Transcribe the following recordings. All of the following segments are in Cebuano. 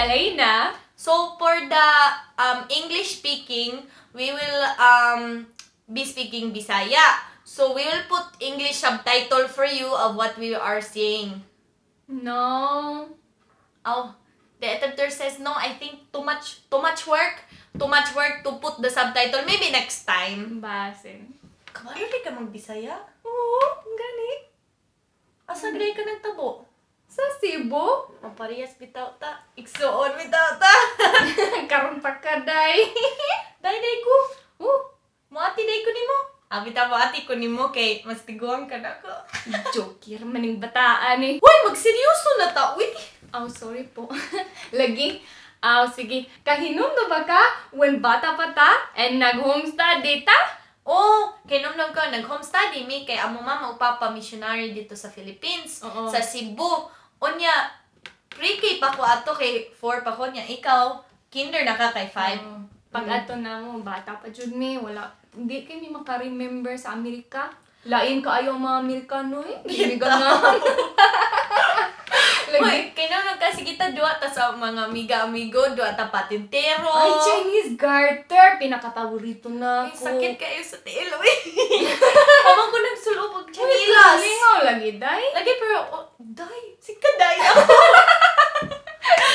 Alena. So for the English speaking, we will be speaking Bisaya. So we will put English subtitle for you of what we are saying. No. Oh, the editor says no. I think too much, too much work, too much work to put the subtitle. Maybe next time. Basin. Kabalo di ka magbisaya? Oo, gani. Asa gray ka nagtabo? Sa Cebu? O parehas bitaw ta. Igsuon bitaw ta. Karon pa ka, day. Day day ko. Oh, Moati day ko nimo. Ah, bitaw moati ko nimo kay mas tiguang ka nako. Joker maning bataan eh. Hoy, magseryoso na ta, uy. Oh, sorry po. Lagi. Aw, sige. Kahinumdom ba ka when bata pa ta and nag-home study ta? Oh, kahinumdom ko, nag-home study mi kay amo mama ug papa missionary dito sa Philippines, sa Cebu. Unya, pre-K pa ko ato kay 4 pa ko niya. Ikaw, kinder na ka kay 5. Oo. Pag ato na mo, bata pa jud mi, wala hindi kami maka-remember sa Amerika. Lain kaayo ang mga Amerikano eh. Hindi ganahan. Lagi. Hoy, kahinumdom kasi kita duwa ta sa mga amiga-amigo, duwa ta patintero. Ay, Chinese garter! Pinaka-paborito na Ay, ako. sakit kayo sa tiil, uy. Amang ko nagsulob og chinilas. Lingaw lagi, day. Lagi pero, oh, day, sika day ako.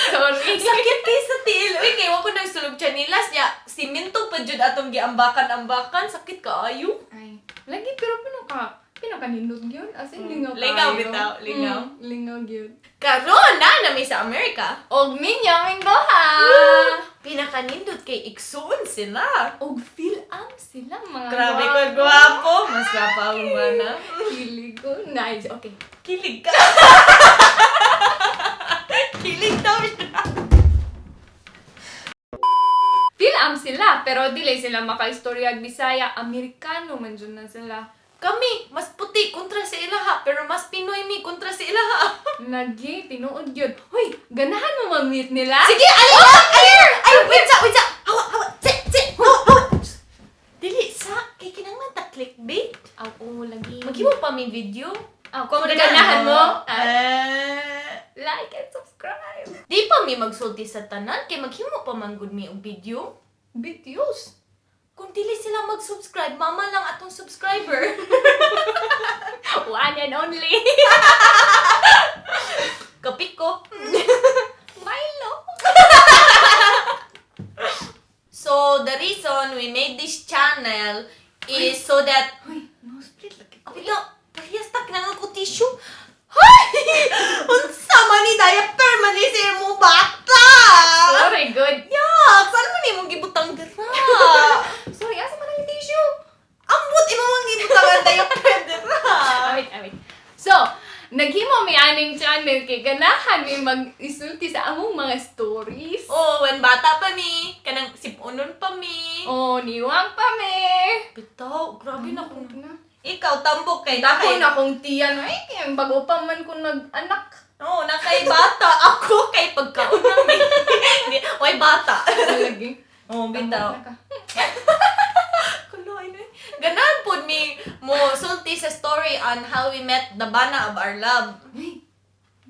Sorry. Sakit kay sa tiil. Uy, kay wa ko nagsulog chinilas niya. Simento pa jud atong giambakan-ambakan. Sakit kaayo. Ay, lagi pero pinaka nindot gyud. As in, lingaw Lingaw kaayo. bitaw, lingaw. Lingaw gyud. Karon na nami sa Amerika. Og minyo aming duha. Pinakanindot kay igsuon sila. Og Fil-Am sila mga Grabe ko gwapo. Mas gwapo ang mana. Kilig ko. Nice. Okay. Kilig ka. Kilig daw siya. Fil-Am sila, pero dili sila makaistorya Bisaya. Amerikano man jud na sila. Kami, mas puti kontra sa ilaha, pero mas Pinoy mi kontra sa ilaha. Lagi, tinuod gyud. Hoy, ganahan mo ma-meet nila? Sige, ali oh, ali! Ay, wait sa, wait sa. Hawa, hawa. Si, si, hawa, hawa. Dili sa, kay kinahanglan ta clickbait. Aw, oo, lagi. Maghimo pa mi video. Aw, kung ganahan mo, ah, Eh, like and subscribe. Di pa mi magsulti sa tanan kay maghimo pa man gud mi og video. Videos. Kung dili sila mag-subscribe, mama lang atong subscriber. One and only. Kapik ko. Milo. So, the reason we made this channel is so that Hoy, no split lagi ko. Kapila, parehas ta kinahanglan ko tissue. Hay! Unsa man ni diaper man ni sa imong bata? Sorry, good. Yak, saan man imong gibutang dira? Sorry, asa man ang tissue? Ambot imo mang gibutang ang diaper dira. Ah, wait, ah, wait. So, naghimo mi aning channel kay ganahan mi mag-isulti sa among mga stories. Oh, when bata pa mi, kanang sipunon pa mi. Oh, niwang pa mi. Bitaw, grabe na kung na. Ikaw tambok kay Dako kay na kong tiyan. Ay, kaya bago pa man ko nag-anak. Oo, na kay bata. Ako kay pagkaon na mi. Hindi, way bata. Lagi. Oh, bitaw. Tambok na ka. Kuloy na. Ganahan pod mi mo sulti sa story on how we met the bana of our love. Ay,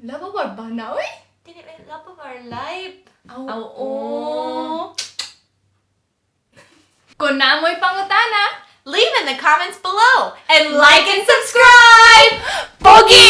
love of our bana, oy. Dili, love of our life. Aw, Aw, oo. Kung naa mo'y pangutana, leave in the comments below and like and subscribe. Pogi!